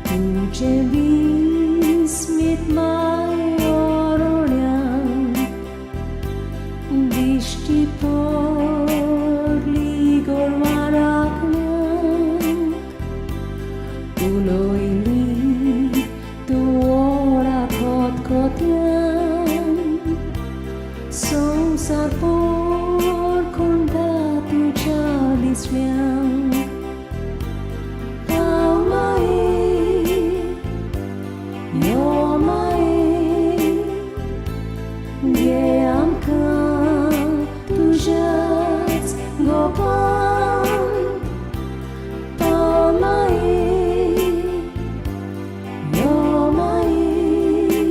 तुझे विस्मीत मायोरण्यान दिश्टी पडली गोरवां राखण्यांक उलयली तूं व्हडा खतखत्यान संवसार पोरखुंटा तुज्या दिसण्यांक पाव माये यो माये घे आमकां तुज्याच गोपान पाव माये यो माये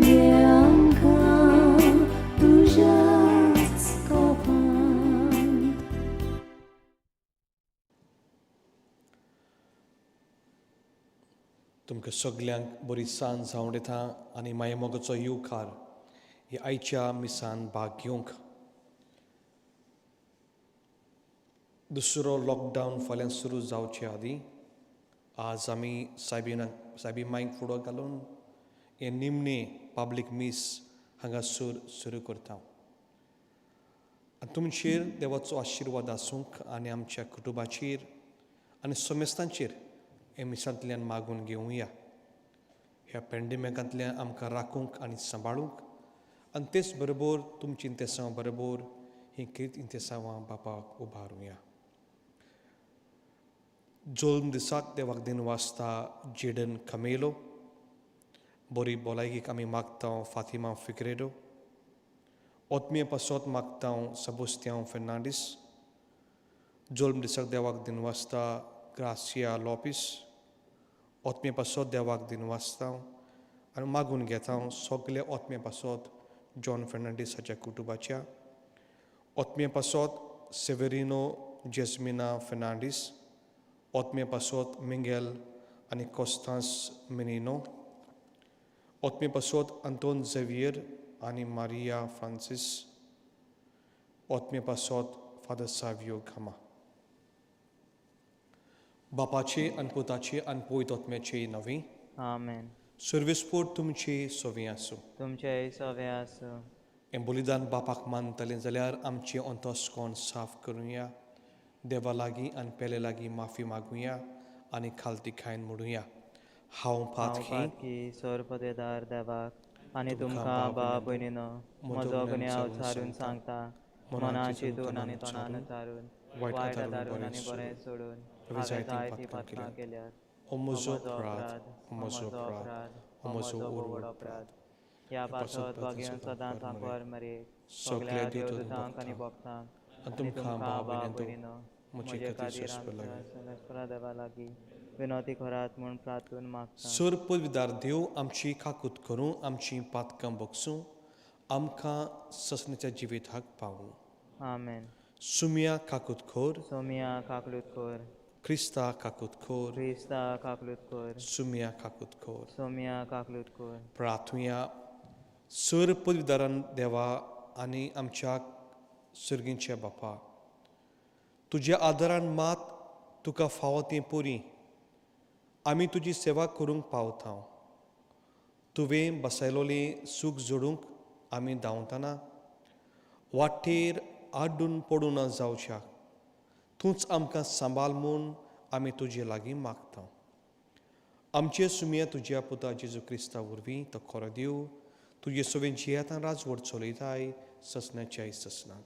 घे आमकां तुज्याच गोपान. तुमकां सगल्यांक बरी सांज जावं दिता आनी मायेमोगाचो येवकार ह्या आयच्या मिसान भाग घेवंक. दुसरो लॉकडावन फाल्यां सुरू जावचे आदीं आज आमी सायबिनाक सायबी मायक फुडो घालून हें निमणें पब्लीक मीस हांगासर सुरू करता. आनी तुमचेर देवाचो आशिर्वाद आसूंक आनी आमच्या कुटुंबाचेर आनी समेस्तांचेर हे मिसांतल्यान मागून घेवया. ह्या पॅन्डेमिकांतल्यान आमकां राखूंक आनी सांबाळूंक आनी तेच बरोबर तुमची इंतेसांव बरोबर ही क्रित इंतेसांवां बापाक उबारुया. जोल्म दिसाक देवाक दिन वाचता जेडन खमेलो. बरी भलायकीक आमी मागता फातिमा फिक्रेडो. ओतमे पासत मागता सबुस्त्यांव फेर्नांडीस. जोल्म दिसाक देवाक दिन वाचता ग्रासिया लोपीस. ओतमे पासत देवाक दिन वाचता आनी मागून घेता सगळे ओतमे पासत जॉन फेर्नांडीस हाच्या कुटुंबाच्या. ओतमे पासत सेवेरिनो जेस्मिना फेर्नांडीस. ओतमे पासत मिंगेल आनी कोस्तांस मिनिनो. ओतमे पासत अंतोन झेवियर आनी मारिया फ्रांसीस. ओतमे पासत फादर सावियो घामा. बापाचे आनी पुताचे आनी पवित्र ओतम्याचे नवी. आमेन. सर्वेस्पोर तुमचे सोवी आसूं. तुमचेय सवे आसूं. हें बलिदान बापाक मानतलें जाल्यार आमचें अंतस्कोण साफ करुया. देवा लागीं आनी पेले लागीं माफी मागुया आनी खालती खायन म्हणुया. हांव हांव पातकी पातकी सोरपदेदार देवाक आनी तुमकां तुमकां भाव भाव भयणीनो भयणीनो म्हजो म्हजो गुन्यांव गुन्यांव उच्चारून उच्चारून सांगता. सांगता. मनान मनान चिंतून चिंतून आनी तोंडान तोंडान उच्चारून उच्चारून वायट वायट आदारून आदारून बरें आनी बरें सोडून सोडून हांवें हांवें जायतीं जायतीं पातकां पातकां केल्यांत. केल्यात. हो हो म्हजो म्हजो अपराध, अपराध, हो हो म्हजो म्हजो अपराध, अपराध, हो हो म्हजो म्हजो व्हड व्हड अपराध. अपराध. ह्या ह्या पासत पासत प्रार्थना भाग्यान सदां सदांच कर आंकवार मरे मरेक सगल्या सगल्या देवदूतांक देवदूतांक आनी भोगतांक भोगतांक आनी आनी तुमकां तुमकां भाव भाव भयणीनो भयणीनो म्हजे म्हजे खातीर खातीर सोंसपा आमच्या लागीं. सर्वेस्परा देवा लागीं विनवती करात म्हूण प्रार्थून मागता. सर पदवीदार देव आमची काकूत करूं, आमची पातकां बगसूं, आमकां ससण्याच्या जिविताक पावूं. आमेन. सुमिया काकूत खोर. सोमिया काकलूत कोर. क्रिस्ता काकूत खोर. क्रिस्ता काकलूत कोर. सुमिया काकूत खोर. सोमिया काकलूत कोर. प्रार्थुया. सर पदवीदारान देवा आनी आमच्या सर्गींच्या बापा, तुज्या आदारान मात तुका फावो ती पुरी आमी तुजी सेवा करूंक पावता. तुवें बसयलोलें सूख जोडूंक आमी धांवतना वाटेर आड्डून पडूं ना जावच्याक तूंच आमकां सांबाळ म्हूण आमी तुजे लागीं मागता. आमचे सुमया तुज्या पुता जेजू क्रिस्ता वरवीं तो खरो देव तुजे सवें जियेतान राजवट चलयताय ससण्याच्याय ससनाक.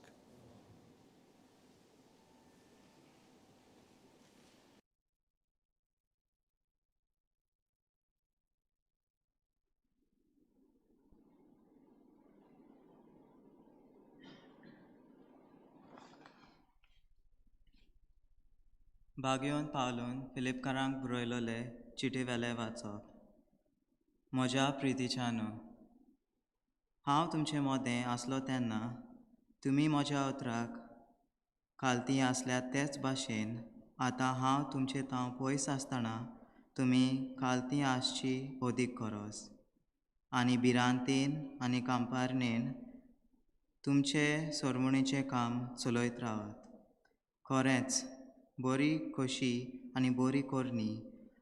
बागयोन पावलून फिलिपकारांक बरयलोले चिटी वेले वाचप. म्हज्या प्रितीच्यानू, हांव तुमचे मदें आसलो तेन्ना तुमी म्हज्या उतराक खालती आसल्यात तेच भाशेन आतां हांव तुमचे थावन पयस आसतना तुमी खालती आसची अदीक गरज आनी भिरांतेन आनी कांपारणेन तुमचे सरमणेचें काम चलयत रावात. खरेंच बरी खोशी आनी बरी करणी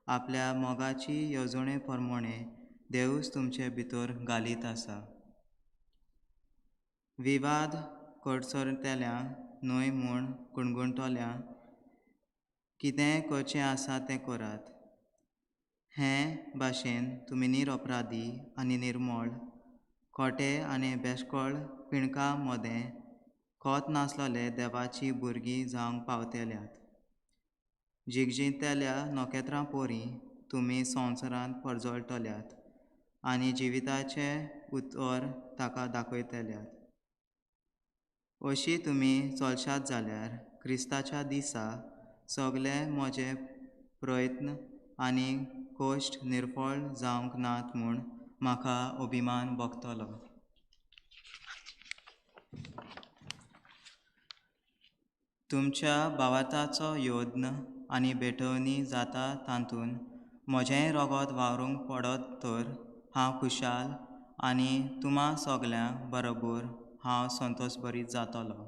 आपल्या मोगाची येवजणे प्रमाणे देवूच तुमचे भितर घालीत आसा. विवाद कडसरतल्या न्हय म्हूण गुणगुणटल्या कितेंय करचें आसा तें करात. हे भाशेन तुमी निरअपराधी आनी निर्मळ, खोटे आनी बेशकळ पिणकां मदें खोत नासलोले देवाची भुरगीं जावंक पावतल्यात. झिगझिगतल्या नखेत्रां पोरी तुमी संवसारांत परजळटल्यात आनी जिविताचें उतर ताका दाखयतल्यात. अशी तुमी चलशात जाल्यार क्रिस्ताच्या दिसा सगळे म्हजे प्रयत्न आनी कश्ट निर्फळ जावंक नात म्हूण म्हाका अभिमान भोगतलो. तुमच्या भावार्थाचो यत्न आनी भेटवणी जाता तातूंत म्हजेंय रगत वावरूंक पडत तर हांव खुशाल आनी तुमा सगल्यां बरोबर हांव संतोस बरीत जातलो.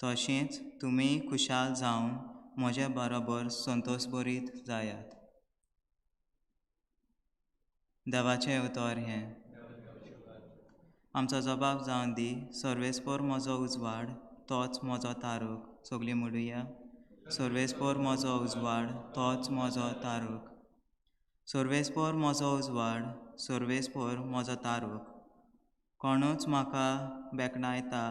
तशेंच तुमीय खुशाल जावन म्हजे बरोबर संतोसबरीत जायात. देवाचें उतर हें. आमचो जबाब जावन दी, सर्वेस्पर म्हजो उजवाड, तोच म्हजो तारूक. सगळीं म्हणुया, सर्वेस्पर म्हजो उजवाड, तोच म्हजो तारूक. सर्वेस्पर म्हजो उजवाड, सर्वेस्पर म्हजो तारूक. कोणूच म्हाका बेकणायता,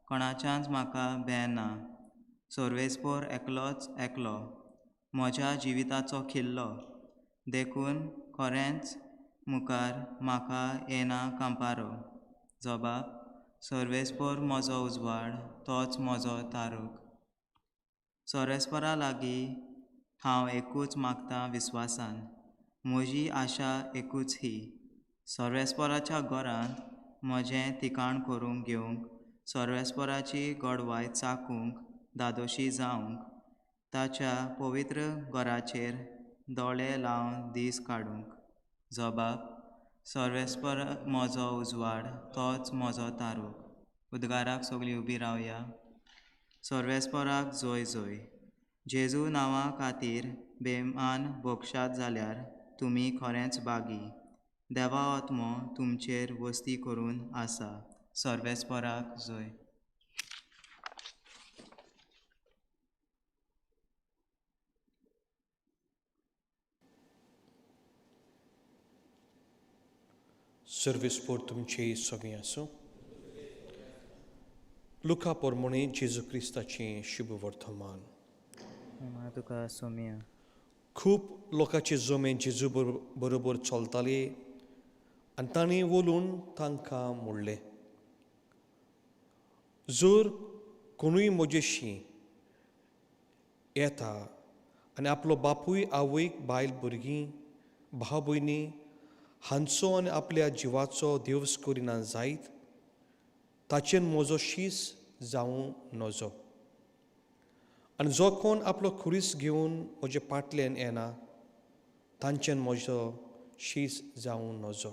कोणाच्याच म्हाका भंय ना. सर्वेस्पर एकलोच एकलो म्हज्या जिविताचो खिल्लो, देखून खरेंच मुखार म्हाका येना कांपारो. जबाब, सर्वेस्पर म्हजो उजवाड, तोच म्हजो तारूक. सर्वेस्परा लागीं हांव एकूच मागता विस्वासान, म्हजी आशा एकूच ही, सर्वेस्पराच्या घरांत म्हजें ठिकाण करूंक घेवंक, सर्वेस्पराची गोडवाय चाकूंक, धादोशी जावंक, ताच्या पवित्र घराचेर दोळे लावन दीस काडूंक. जबाब, सर्वेस्पर म्हजो उजवाड, तोच म्हजो तारूक. उद्गाराक सगळीं उबी रावया. सर्वेस्पराक जय जय. जेजू नांवा खातीर बेमान भोगशात जाल्यार तुमी खरेंच भागी. देवा आत्मो तुमचेर वस्ती करून आसा. सर्वेस्पराक जय. सर्वेस्पर तुमचे सगळीं आसूं. लुका पोरमोणे जेजू क्रिस्ताचें शुभ वर्तमान. तुका सोमिया. खूब लोकांचे जमे जेजू बरोबर चलताले आनी तांणी वोलून तांकां म्हणलें, जर कोणूय म्हजेशी येता आनी आपलो बापूय, आवयक, बायल, भुरगीं, भाव भयणी हांचो आनी आपल्या जिवाचो देवस करिना जायत, ताचेर म्हजो शीस जावं नजो. आनी जो कोण आपलो खुरीस घेवन म्हजे पाटल्यान येना, तांच्यान म्हजो शीस जावं नजो.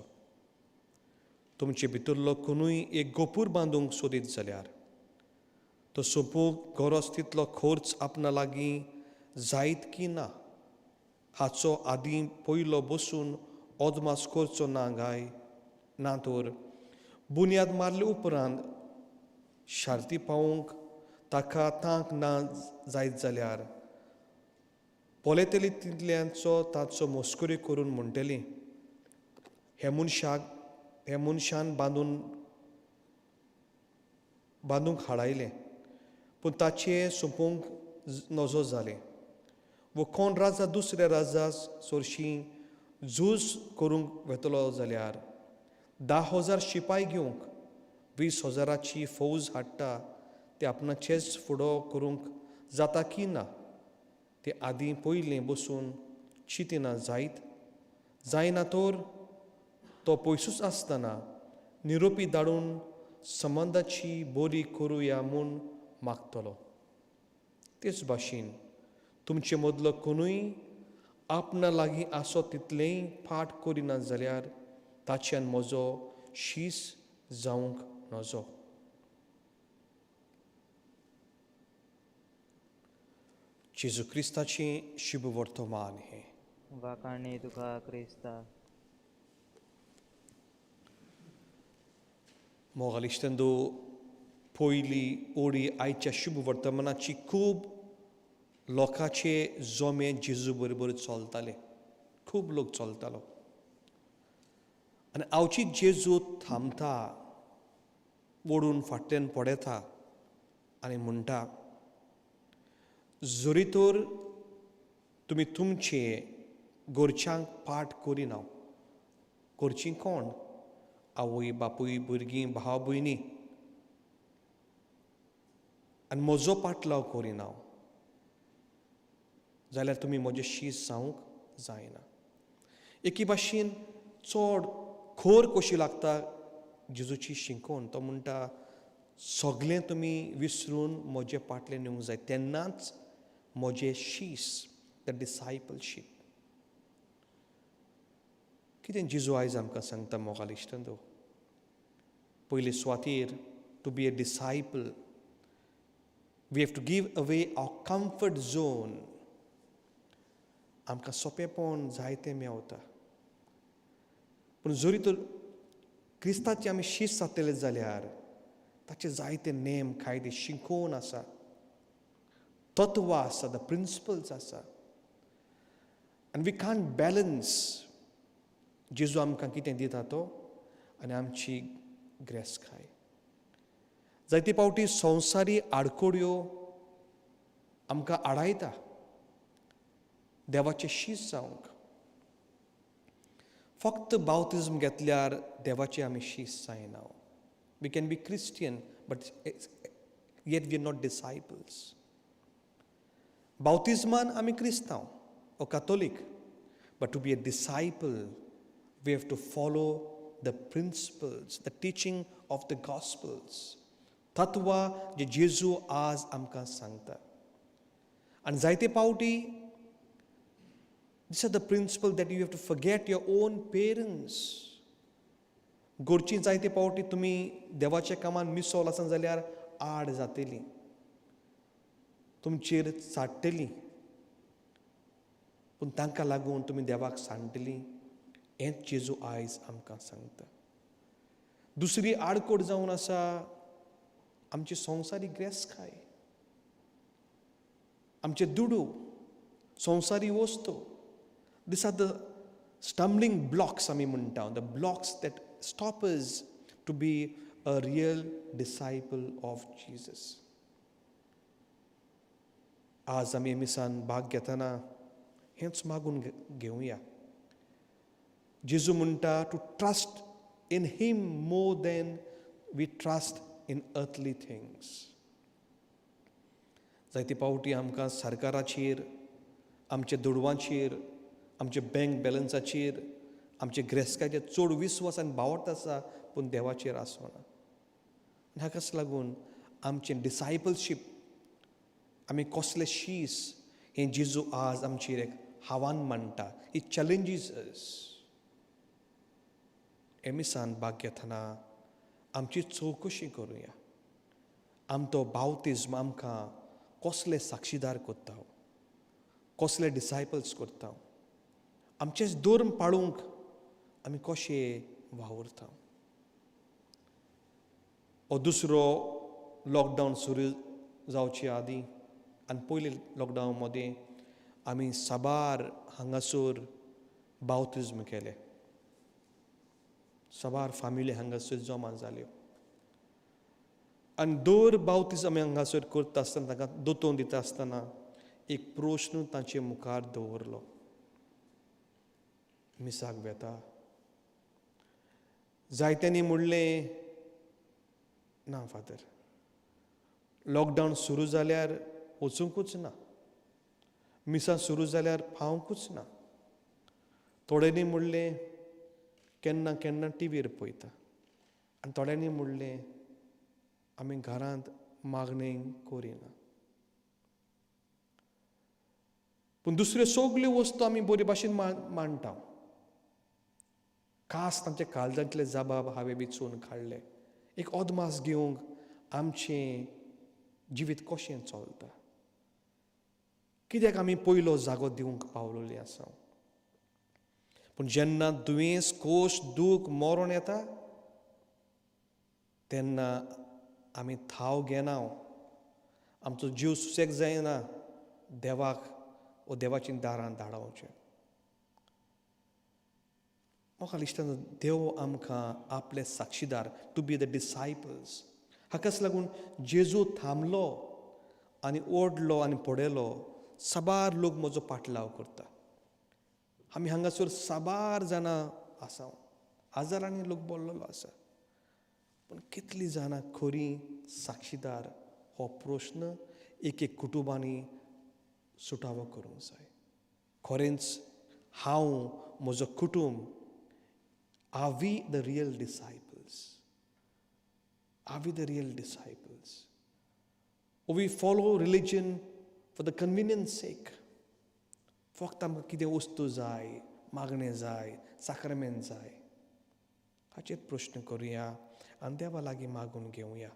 तुमचे भितरलो कोणूय एक गोपूर बांदूंक सोदीत जाल्यार तो सोंपूंक गरज तितलो खर्च आपणा लागीं जायत की ना हाचो आदीं पयलो बसून अदमास करचो ना गाय ना तर बुन्याद मारले उपरांत शार्ती पावोवंक ताका तांक ना जायत जाल्यार पळयतली तितल्यांचो ताचो मस्करी करून म्हणटली, हे मनशाक हे मनशान बांदूंक हाडायलें पूण ताचें सोंपोवंक नजो जालें. वो कोण राजा दुसऱ्या राजा सरशीं झूज करूंक वेतलो जाल्यार 10,000 शिपाय घेवंक 20,000 फौज हाडटा ते आपणाचेच फुडो करूंक जाता की ना ते आदीं पयलीं बसून चिंतिना जायत जायना तर तो पयसूच आसतना निरोपी धाडून संबंदाची बोली करुया म्हूण मागतलो. तेच भाशेन तुमचे मदलो कोणूय आपणा लागीं आसो तितलेंय फाट करिना जाल्यार ताच्यान म्हजो शीस जावंक नजो. जेजू क्रिस्ताचें शुभ वर्तमान हें. वाखाणी तुका क्रिस्ता. मोगाल इश्टंदो, पयली ओडी आयच्या शुभ वर्तमानाची. खूब लोकांचे जोमे जेजू बरोबर चलताले, खूब लोक चलतालो आनी आवची जेजू थांबता, ओडून फाटल्यान पळयता आनी म्हणटा, जरी तर तुमी तुमचे घरच्यांक पाठ करिना. घरचीं कोण? आवय बापूय, भुरगीं, भाव भयणी. आनी म्हजो पाटलाव करिना जाल्यार तुमी म्हजें शीस जावंक जायना. एके भाशेन चड खोर कशी लागता जेजूची शिकोवण. तो म्हणटा, सगळें तुमी विसरून म्हजे पाटल्यान येवंक जाय, तेन्नाच म्हजें शीस, the डिसायपलशीप. कितें जेजू आयज आमकां सांगता मोगाल इश्टंदो? पयले सुवातेर, to be a disciple we have to give away our comfort zone. आमकां सोंपेपण जायतें मेवता, पूण जरी तर क्रिस्ताचे आमी शीस जातले जाल्यार ताचे जायते नेम, कायदे, शिकोवन आसा, तत्वां आसा, the principles आसा आनी we can't balance जेजू आमकां कितें दिता तो आनी आमची ग्रेसकाय. जायते फावटी संवसारी आडकोड्यो आमकां आडायता देवाचें शीस जावंक. फक्त बावतिज्म घेतल्यार देवाचें आमी शीस जायना. We can be Christian, but yet we are not disciples. बावतिज्मान आमी क्रिस्तांव ओ कातोलीक, but to be a disciple we have to follow the principles, the teaching of the gospels, तत्वां जे जेजू आज आमकां सांगता. आनी जायते फावटी this are the principle that you have to forget your own parents. घरचीं जायते फावटी तुमी देवाच्या कामान मिसोल आसत जाल्यार आड जातली, तुमचेर चाडटली, पूण तांकां लागून तुमी देवाक सांडटली. हेंच जेजू आयज आमकां सांगता. दुसरी आडकोड जावन आसा आमची संवसारी ग्रेसकाय, आमचे दुडू, संवसारी वस्तू. These are the stumbling blocks आमी म्हणटा, the blocks that stop us to be a real disciple of Jesus. आज आमी मिसान भाग घेतना हेंच मागून घेवया. जेजू म्हणटा, to trust in him more than we trust in earthly things. जायते फावटी आमकां सरकाराचेर, आमच्या दुडवांचेर, आमच्या बँक बॅलन्साचेर, आमच्या ग्रेसकाचेर चड विस्वास आनी बावट आसा, पूण देवाचेर आसना. आनी हाकाच लागून आमचें डिसायपलशीप, आमी कसले शीस हें जेजू आज आमचेर एक आव्हान मांडटा. He challenges us. एमिसान भाग घेतना आमची चवकशी करुया, आमचो बावतिज्म आमकां कसले साक्षीदार करता, कसले डिसायपल्स करता, आमचेच धर्म पाळूंक आमी कशे वावुरता. हो दुसरो लॉकडावन सुरू जावचे आदीं आनी पयले लॉकडावन मदीं आमी साबार हांगासर बावतिज्म केले. साबार फामिली हांगासर जमा जाल्यो आनी दर बावतीज आमी हांगासर करता आसतना, तांकां दोतोन दिता आसतना एक प्रश्न तांचे मुखार दवरलो, मिसाक वेता? जायत्यांनी म्हणलें, ना फादर, लॉकडावन सुरू जाल्यार वचुंकूच ना, मिसां सुरू जाल्यार पावंकूच ना. थोड्यांनी म्हणलें, केन्ना केन्ना टिवीर पळयता. आनी थोड्यांनी म्हणलें, आमी घरांत मागणें करिना. पूण दुसऱ्यो सगल्यो वस्तू आमी बरे भाशेन मांडटा. खास तांच्या काळजांतले जबाब हांवें विचून काडले, एक अदमास घेवंक आमचें जिवीत कशें चलता, कित्याक आमी पयलो जागो दिवंक पावलेली आसा. पूण जेन्ना दुयेंस, कोश, दूख, मरण येता तेन्ना आमी थाव घेना, आमचो जीव सुसेग जायना देवाक ओ देवाची दारां धाडावचें. म्हाका दिसता देव आमकां आपले साक्षीदार, टू बी the disciples. हाकाच लागून जेजू थांबलो आनी ओडलो आनी पळयलो, साबार लोक म्हजो पाटलाव करता. आमी हांगासर साबार जाणां आसा, हजारांनी लोक बोल्लेलो आसा, पूण कितलीं जाणां खरी साक्षीदार हो प्रश्न एक एक कुटुंबांनी सुटावो करूंक जाय. खरेंच हांव, म्हजो कुटुंब, are we the real disciples? Are we the real disciples? Or we follow religion for the convenience sake? फक्त आमकां कितें वस्तू जाय, मागणें जाय, साक्रामेंत जाय, हाचेर प्रश्न करुया आनी देवा लागीं मागून घेवया.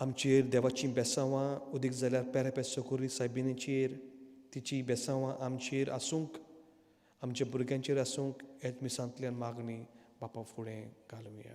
आमचेर देवाचीं बेसांवां उदीक जाल्यार पेरेपे सोकोरी सायबिनीचेर तिची बेसांवां आमचेर आसूंक, आमच्या भुरग्यांचेर आसूंक, हेच मिसांतल्यान मागणी बापा फुडें घालुया.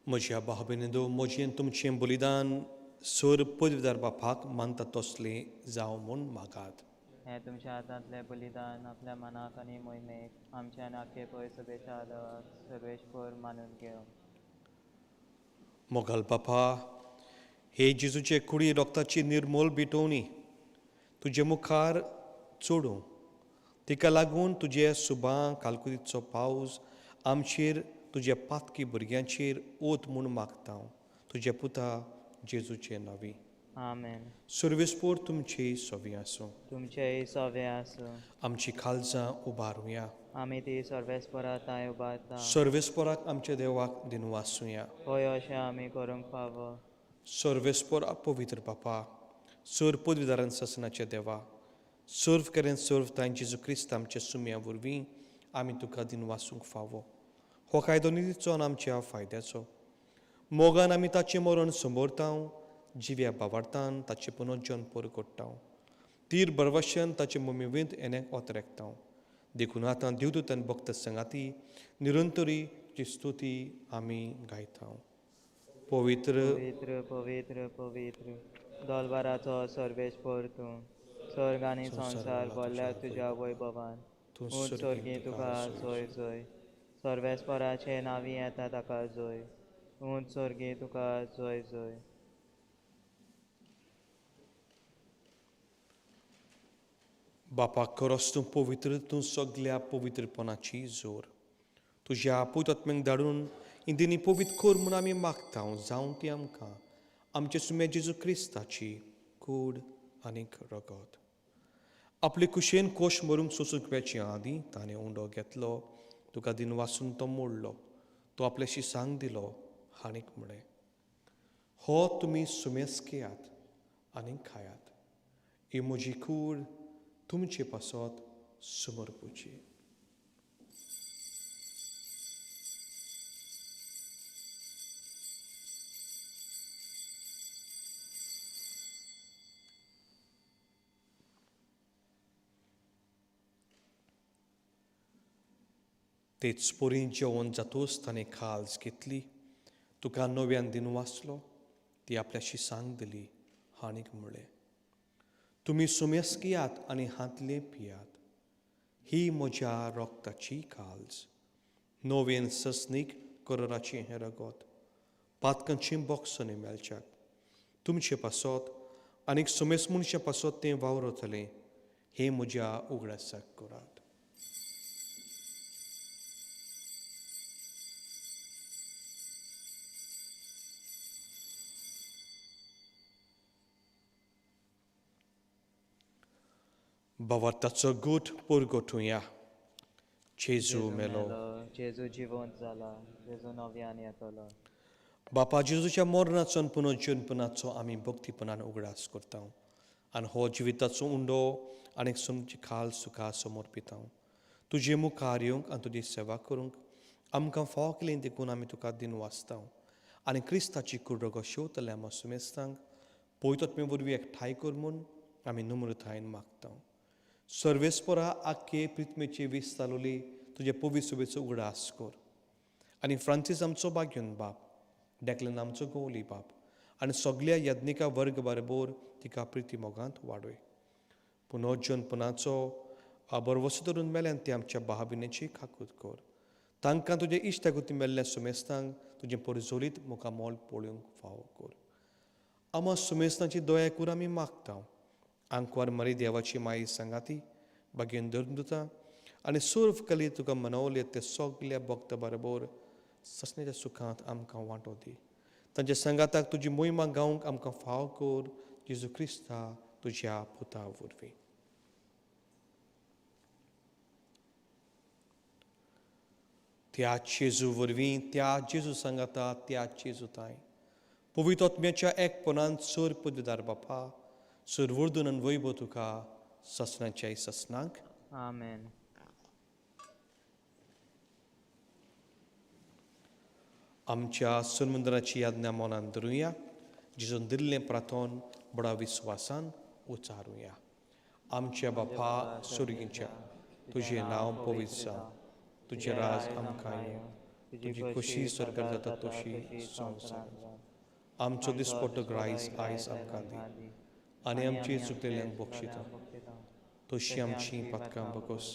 म्हज्या भाव भयणींनो, म्हजें तुमचें बलिदान सर पदवीदार बापाक मानता तसलें जावं म्हूण मागात. हें तुमच्या हातांतलें बलिदान आपल्या मनाक आनी मोहिमेक आमच्या आनी पय सभेच्या आदाराक सर्वेस्पर मानून घेवं. मोगाल बापा, हे जेजूचे कुडी रक्ताची निर्मोल भेटवणी तुजे मुखार चडूं, तिका लागून तुजे सुबां कालकुतीचो पावस आमचेर, तुज्या पातकी भुरग्यांचेर ओत म्हूण मागता, तुज्या पुता जेजूचे नांवी. आमेन. सर्वेस्पोर तुमची सोवी आसूं. तुमचेय सोवे आसूं. आमची खालजां उबारुया. आमी ती सर्वेस्पोरा तांय उबारता. सर्वेस्पोराक आमच्या देवाक दिनवासुया. हय, अशें आमी करूंक फावो. सर्वेस्पोरा पवित्र बापा, सर पदवीदारान ससनाच्या देवा, सर्व करेन सर्व तांय जेजू क्रिस्त आमच्या सुम्या वरवीं आमी तुका दिनवासूंक फावो. हो कायदो नितीचो आनी आमच्या फायद्याचो. मोगान आमी ताचें मरण समोरता, जिव्या बावार्थान ताचें पुनर्जन परगट्टा, तीर बरवशन ताचे मम्मीवेंत येण्याक ओतरेकता. देखून आतां देवदूतान भक्त संगाती निरंतरी तुजी स्तुती आमी गायता. पवित्र पवित्र पवित्र पवित्र दोलबाराचो सर्वेस्पर तूं, स्वर्ग आनी संवसार भरल्या तुज्या वैभवान. तूं ऊंच स्वर्गी तुका जोय जोय. सर्वेस्पराचे नांवी येता ताका जोय. ऊंच स्वर्गी तुका जोय जोय. बापा, खरोच तूं पवित्र, तूं सगल्या पवित्रपणाची जोर. तुज्या आपूत आत्म्यांक धाडून इंदिनी पवित्र कर म्हूण आमी मागता, जावं ती आमकां आमचे सुमे जेजू क्रिस्ताची कूड आनीक रगत. आपले कुशेन कोश मरूंक सोसूंक वेचे आदीं ताणें उंडो घेतलो, तुका दिन वासून तो मोडलो, तो आपले शिसांक दिलो आनीक म्हळें, हो तुमी सुमेस घेयात आनी खायात, ही म्हजी कूड तुमचे पासत समर्पुची. तेच पोरीं जेवण जातूच ताणें खाल्स घेतली, तुका नव्यान दिन वाचलो, ती आपल्या शिसांक दिली आनीक म्हळें, तुमी सुमेस घेयात आनी हातलें पियात, ही म्हज्या रोगताची काल्स, नवेन ससनीक करोराचें हें रगत, पातकांचें बोक्सनी मेळच्याक तुमचे पासत आनीक सुमेस मनशां पासत तें वावरतलें, हें म्हज्या उगडासाक करात. भावार्थाचो गूट पुरगोटुया. जेजू मेलो, जेजू जिवंत जाला, जेजू नव्यान येतलो. बापा जेजूच्या मरणाचो आनी पुनर्जन्मपणाचो आमी भक्तीपणान उगडास करता आनी हो जिविताचो उंडो आनी समची खाल सुखा समर्पिता. तुजे मुखार येवंक आनी तुजी सेवा करूंक आमकां फावो केली देखून आमी तुका दिन वाचता आनी क्रिस्ताची कुडगो शेवतल्या आमच्या सुमेस्तांक पवित्र वरवीं एकठांय कर म्हूण आमी नम्रतायेन मागता. सर्वेस्परा आख्खे प्रिथमेची वीस चालवली तुजे पवित्र सुबेचो उगडास कर आनी फ्रांसीस आमचो बाग्योन बाप, डेक्लन आमचो गोवली बाप आनी सगल्या यज्ञिका वर्ग बरोबर तिका प्रिती मोगांत वाडय. पुनर्जनपणाचो बरवसो धरून मेल्यान ती आमच्या भाविनेची खाकूत कर. तांकां तुजे इश्टागती मेल्ल्या सुमेस्तांक तुजें परजोलीत मुखामोल पळोवंक फावो कर. आमा सुमेस्तांची दया कूर आमी मागता. आंकवार मरी देवाची माई सांगाती बागेन धरून आनी सर्व कली तुका मनवले ते सगल्या भक्त बरोबर ससण्याच्या सुखांत आमकां वांटो दी. तांच्या सांगाताक तुजी मोहिमा गावंक आमकां फाव कर, जेजू क्रिस्ता तुज्या पुता वरवीं. त्या जेजू वरवीं, त्या जेजू सांगाता, त्या जेजू ताय पवित्र आत्म्याच्या एकपणान सर पदवीदार बापा, सर्वोर्दून आनी वैभव तुका ससनाच्या ससनांक. आमेन. आमच्या सनमंदिराची याज्ञा मनान धरुया, जिजून दिल्लें प्रार्थन बडा विस्वासान उचारुया. आमच्या बापा सुर्गीच्या, तुजें नांव पवित्र जावं, तुजें राज आमकां येवं, तुजी खोशी सरकार जाता तशी संवसार. आमचो दिसपट्टो ग्रायस आयज आमकां दी आनी आमची चुकलेल्यांक बक्षिता तशी आमची पातकां बकोस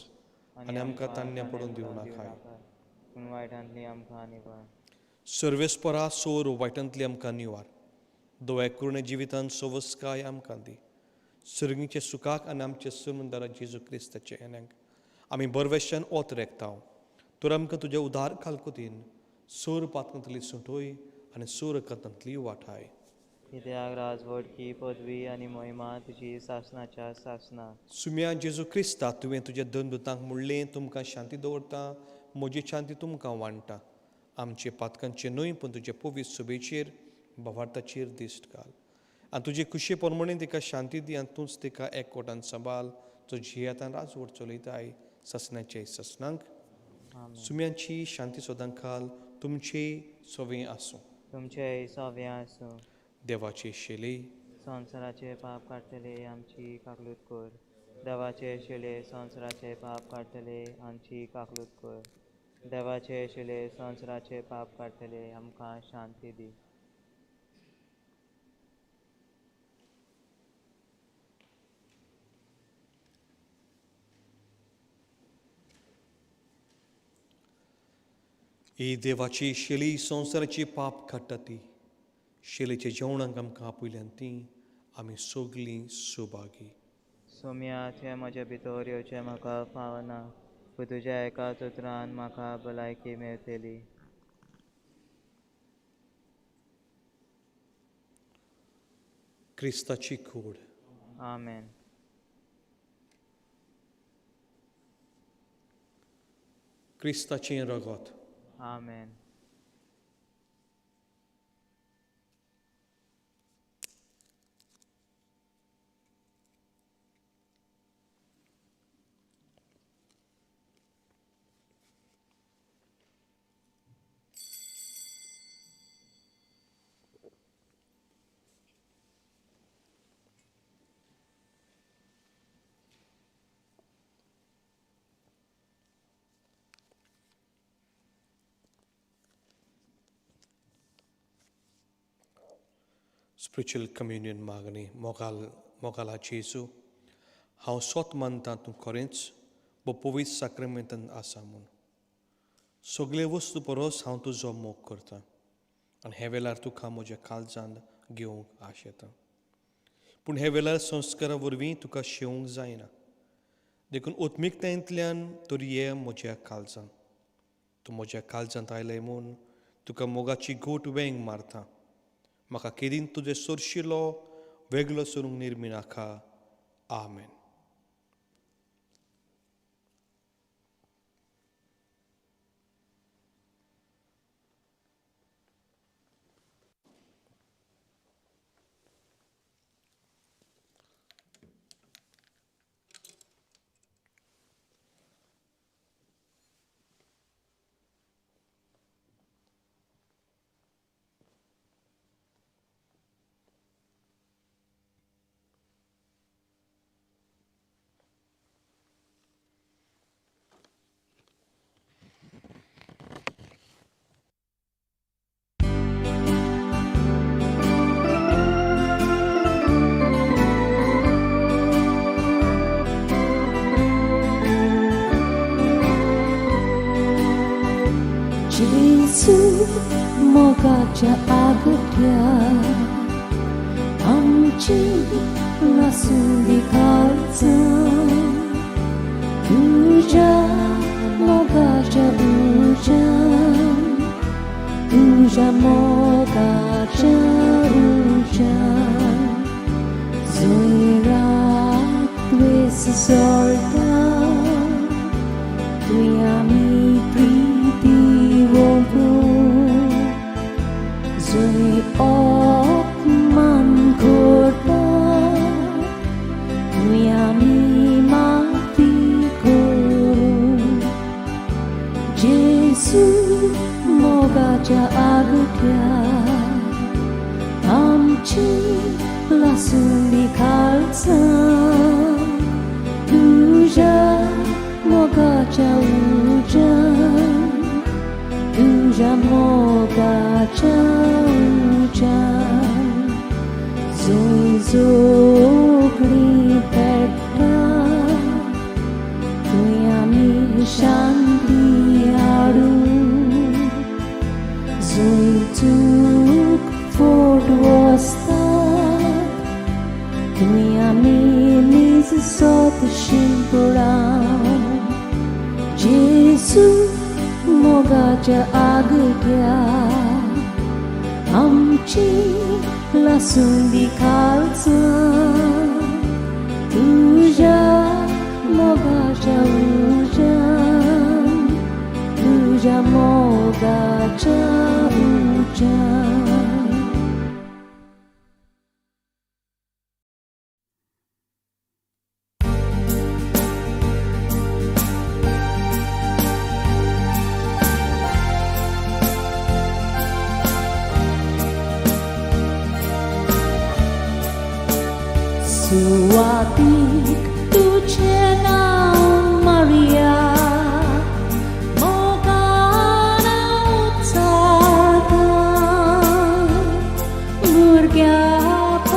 आनी आमकां तान्या पडून दिवं नाकाय. सर्वेस्परा सोर वायटांतली आमकां निवार, दोळ्या कुरणे जिवितान सवस्काय आमकां दी. सर्गीचे सुखाक आनी आमचे सरमंदारा जेजू क्रिस्ताचे येण्याक आमी बरवेशान ओत रेखता. तर आमकां तुज्या उदार कालकुतीन सोर पातकांतली सुटोय आनी सोर कथांतली वाठाय. कित्याक राजवटकी पदवी आनी महिमा तुजी सासनाच्या सासना. सुम्या जेजू क्रिस्ता, तुवें तुज्या दोन दुतांक म्हणलें, तुमकां शांती दवरता, म्हजी शांती तुमकां वांट्टा. आमचे पातकांचे न्हय पूण तुजे पवित्र सुबेचेर भावार्थाचेर दिश्ट घाल आनी तुजे खुशे प्रमाणे तिका शांती दी आनी तूंच तिका एकवटान सांबाळ, जो जियेतान राजवट चलयताय ससनाचे ससनांक. सुम्यांची शांती सदां खाल तुमचे सवे आसूं. तुमचे सवे आसूं. देवाचे शेले संवसाराचे पाप काडटले आमची काकलूत कर. देवाचे शेले संवसाराचे पाप काडटले आमची काकलूत कर. देवाचे शेले संवसाराचे पाप काडटले आमकां शांती दी. ही देवाची शेली संवसाराची पाप काडटा ती शेलीच्या जेवणाक आमकां आपयल्यान ती आमी सगलीं सुभागी. सोम्याचें म्हज्या भितर येवचें म्हाका फावना, पूण तुज्या एका उतरान म्हाका भलायकी मेळटली. क्रिस्ताची कूड. आमेन. क्रिस्ताचें रगत. आमेन. स्पिरिच्युअल कम्युनियन मागणी. मोगाल मोगाला जेजू, हांव सोत मानता तूं खरेंच पवित्र साक्रामेंतान आसा म्हूण. सगळे वस्तू परस हांव तुजो मोग करता आनी हे वेळार तुका म्हज्या काळजांत घेवंक आशेता. पूण हे वेळार संस्कारा वरवीं तुका शेवंक जायना, देखून आत्मिकतायेंतल्यान तरी ये म्हज्या काळजांत. तूं म्हज्या काळजांत आयलें म्हूण तुका मोगाची घोट वेंग मारता. म्हाका केदीन तुजें सोरशिलो वेगळो सरूंक निर्मिनाका. आमेन. जेजू मोगाच्या आगट्या आमची लासूंदी काळजां, तुज्या मोगाच्या उज्यान, तुज्या मोगाच्या उज्यान जंय रात द्वेस सोडटा तुवें आमी प्रिती वळखूं, जंय अपमान करता तुवें आमी माफी करूं. जेजू मोगाच्या आगट्या आमची लासूंदी काळजां, तुज्या मोगाच्या उज्यान, तुज्या मोगाच्या उज्यान जंय जोगणी पेट्टा थंय आमी शांती हाडूं, जंय चूक फोट वसता थंय आमी नीज सोत शिंपडावं. जेजू मोगाच्या आगट्या आमची लासूंदी काळजां, तुज्या मोगाच्या उज्यान, तुज्या मोगाच्या उज्यान. सुवातीक तुजें नांव मारिया, मोगान उच्चारता, भुरग्यापणार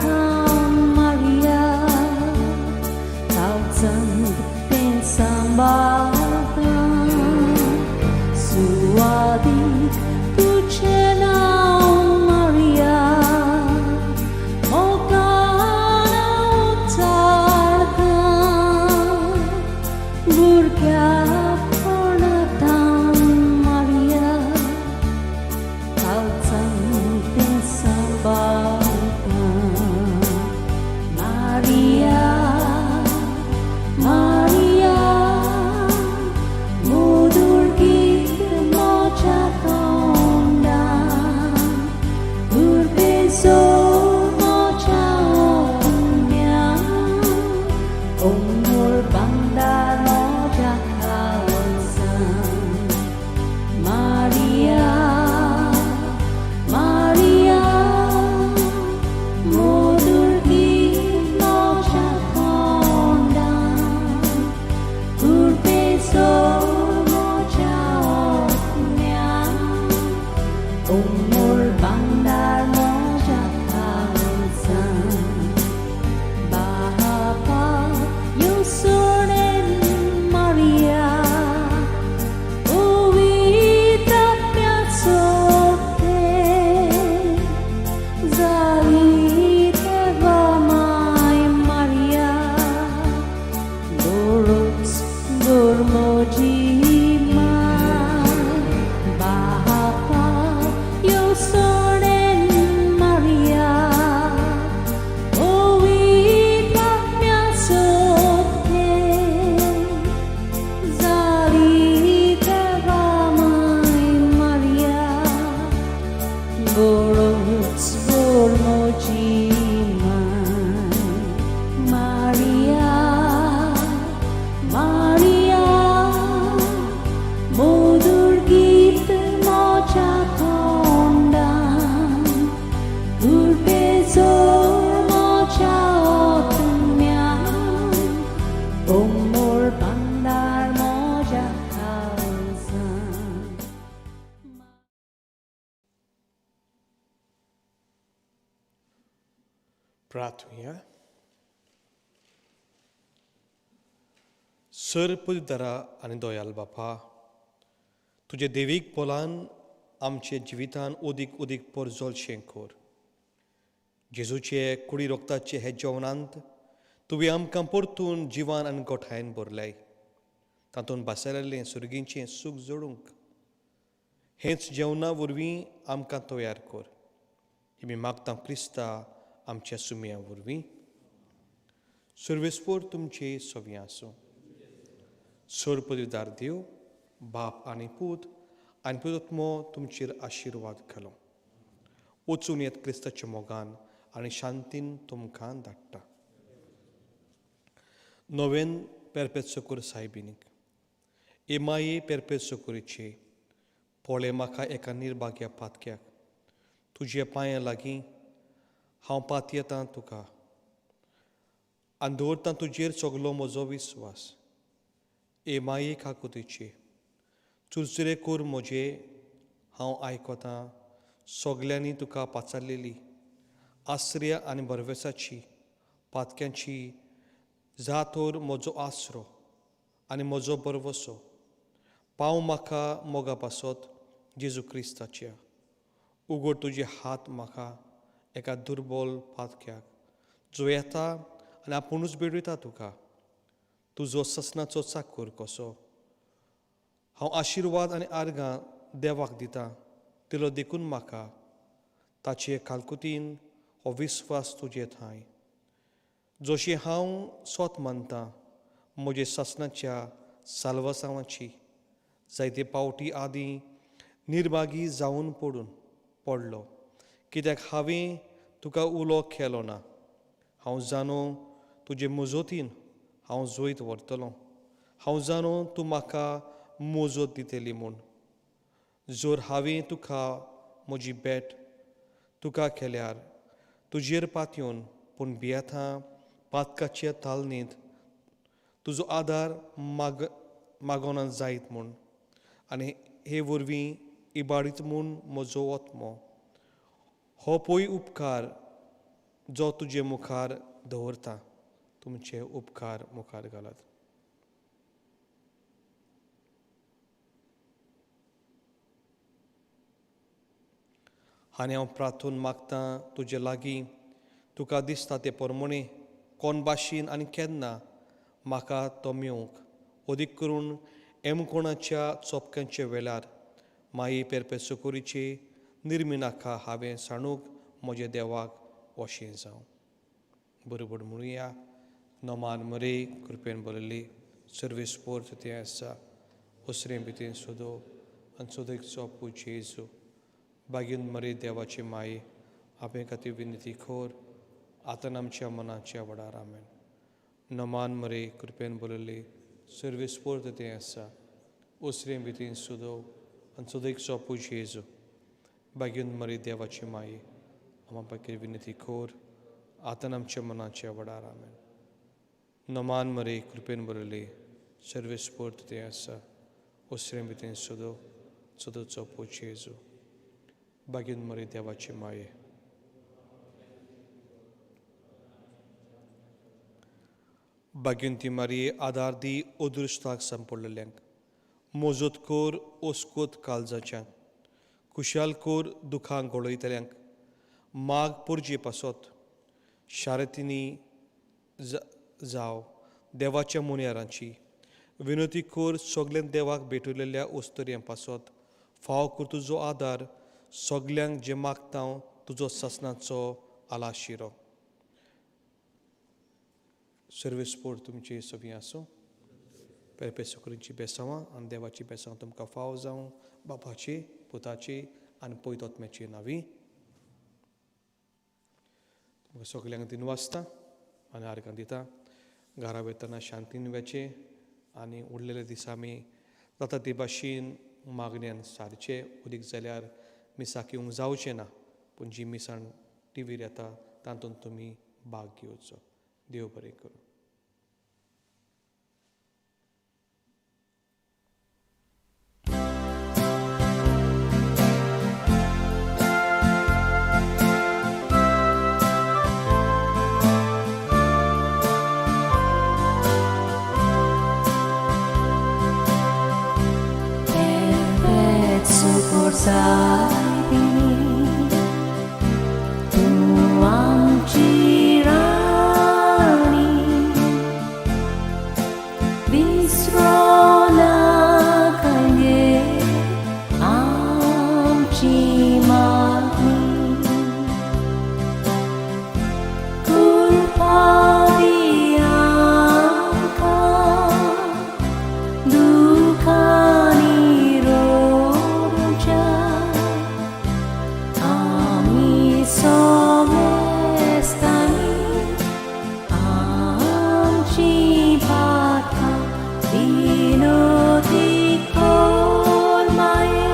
थावन मारिया, काळजांत तें सांबाळता. सुवातीक तुजें नांव मारिया, मोगान उच्चारता, भुरग्यापणार थावन मारिया, काळजांत तें सांबाळता. जाली देवा माय मारिया बरोच दर म्हजी माय बापा येवसणेन मारिया ओवी म्या सोबते जाली देवा माय मारिया बरोच बोर म्हजी माय मारिया मारिया मधुर गीत म्हज्या तोंडान उर्बे जोर म्हज्या आत्म्यान ओ मोर भांडार म्हज्या काळजान. प्रार्थुया. सर पवित्र आनी दयाल बापा, तुजे देवीक पोलान आमचे जिवितान ओदीक ओदीक परजोलशें कर. जेजूचे कुडी रोगताचे हे जेवणांत तुवें आमकां परतून जिवान आनी गोठायेन भरल्याय. तातूंत भासलेलें सुर्गींचें सूख जोडूंक हेंच जेवणा वरवीं आमकां तयार कर. आमी मागता क्रिस्ता आमच्या सुमया वरवीं. सर्वेस्पोर तुमचे सवी आसूं. सरपदवीदार देव बाप आनी पूत आनी पुतात्मो तुमचेर आशिर्वाद घालो. वचून येत क्रिस्ताच्या मोगान आनी शांतीन तुमकां धाडटा. नोवेन पेरपेत सुकूर सायबिनीक ए माये पेरपेत सुकुरीचे पळय म्हाका एका निर्भाग्या पातक्याक तुजे पांयां लागीं हांव पातयेतां तुका आनी दवरतां तुजेर सगलो म्हजो विस्वास. ए माये काकुतीचे चुरचुरे कर म्हजे हांव आयकतां सगल्यांनी तुका पाचारलेली आसऱ्या आनी बरवेसाची पातक्यांची जातोर म्हजो आसरो आनी म्हजो बरवसो पाव म्हाका मोगा पासत जेजू क्रिस्ताच्या. उगड तुजे हात म्हाका एका दुर्बल पातक्याक जो येता आनी आपुणूच भेटयता तुका तुजो ससनाचो चाकूर कसो. हांव आशिर्वाद आनी आर्गां देवाक दितां तिलो देखून म्हाका ताचे कालकुतीन हो विस्वास तुजे ठांय जशी हांव स्वत मानतां म्हजे सासणाच्या साल्वासांवाची जायते पावटी आदीं निर्भागी जावन पडून पडलो कित्याक हांवें तुका उलो केलो ना. हांव जाणो तुजे मुजोतीन हांव जैत व्हरतलो. हांव जाणो तूं म्हाका मुजोत दितली म्हूण. जर हांवें तुका म्हजी भेट तुका केल्यार तुजेर पातयेवन पूण भियेता पातकाच्या तालनीत तुजो आदार मागोना जायत म्हूण आनी हे वरवीं इबाडीत म्हूण म्हजो आत्मो. हो पळय उपकार जो तुजे मुखार दवरता तुमचे उपकार मुखार घालात. आनी हांव प्रार्थून मागतां तुजे लागीं तुका दिसता ते परमणे कोण भाशेन आनी केन्ना म्हाका तो मेवंक अदीक करून एमकोणाच्या चोपक्यांच्या वेळार माई पेरपे सुकोरीचे निर्मिनाका हांवें सांडूंक म्हज्या देवाक वशें जावं. बरोबर म्हणुया. नमान मरे कृपेन बरयल्ली सर्वीस पोर्त तें आसा उसरें भितर सोदो आनी सोदीकचो पूत जेजू बागीन मरे देवाची माई आपले खातीर विनंती खोर आतां आमच्या मनाच्या वडार. आमेन. नमान मरे कृपेन बरयल्ली सर्वीस पोर्त तें आसा उसरें भितर सोदो आनी सोदीकचो पूत जेजू बागीन मरे देवाची माई आमा खातीर विनंती खोर आतां आमच्या मनाच्या वडार. आमेन. नमान मरे कृपेन बरयल्ली सर्वीस पोर्त तें आसा उसरें भितर सोदो सोदोचो पूत जेजू बागीन मरे देवाची माये. बागीन ती मारये आदार दी अदृश्टाक सांपडलेल्यांक मोजत कोर ओस्कोत काळजाच्यांक खुशाल कोर दुखां घोळयतल्यांक माग पुरजे पासत शारतींनी जावं देवाच्या मुनयारांची विनोती कर सगल्यांक देवाक भेटवलेल्या उस्तुरयां पासत फाव कर तुजो आदार सगल्यांक जें मागता हांव तुजो सासणाचो आलाशिरो. सर्वीस पोर तुमची सवी आसूं. पेरपेसुकरींची बेसांवां आनी देवाची बेसांव तुमकां फाव जावं बापाची पुताची आनी पयतोत्म्याची नावी. तुमकां सगल्यांक दिन वाचता आनी आर्गां दिता. घरा वयतना शांतीन वेचें आनी उरलेले दिसा आमी जाता ते भाशेन मागण्यान सारचें. उदीक जाल्यार मिसाक येवंक जावचें ना, पूण जी मिसां टिवीर येता तातूंत तुमी भाग घेवचो. देव बरें करूं. तूं आमची राणी विसरो नाका गे आमची मागणी कृपा दी आमकां दुखांनी रोवच्या आमी सोमेस्तांनी आमची पातकां विनोती कर माये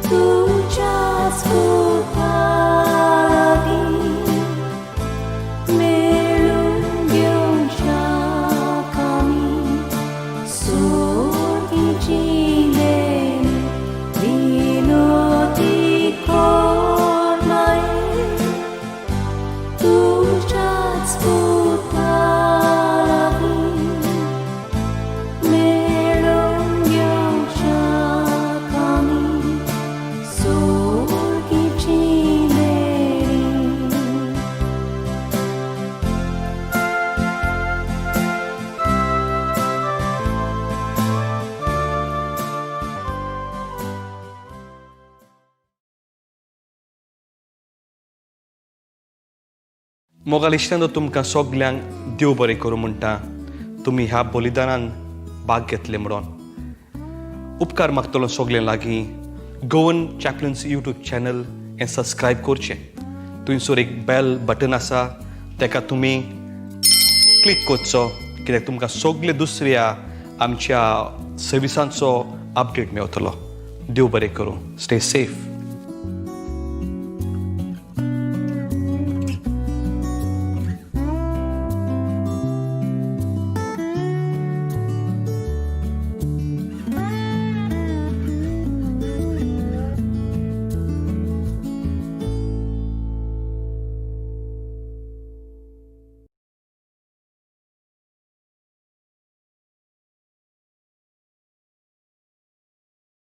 तुज्याच पुता लागीं मेळून घेवच्याक आमी सुर्गीची देणी विनोती कर माये तुज्याच पुता लागीं मेळून घेवच्याक आमी सुर्गीची देणी. मोगाल इश्टांनो, तुमकां सगल्यांक देव बरें करूं म्हणटा. तुमी ह्या बलिदानान भाग घेतले म्हणून उपकार मागतलो सगल्यां लागीं. गोवन चॅपलन्स यूट्यूब चॅनल हें सबस्क्रायब करचें. थंयसर एक बेल बटन आसा, तेका तुमी क्लिक करचो, कित्याक तुमकां सगळे दुसऱ्या आमच्या सर्विसांचो अपडेट मेवतलो. देव बरें करूं. Stay safe.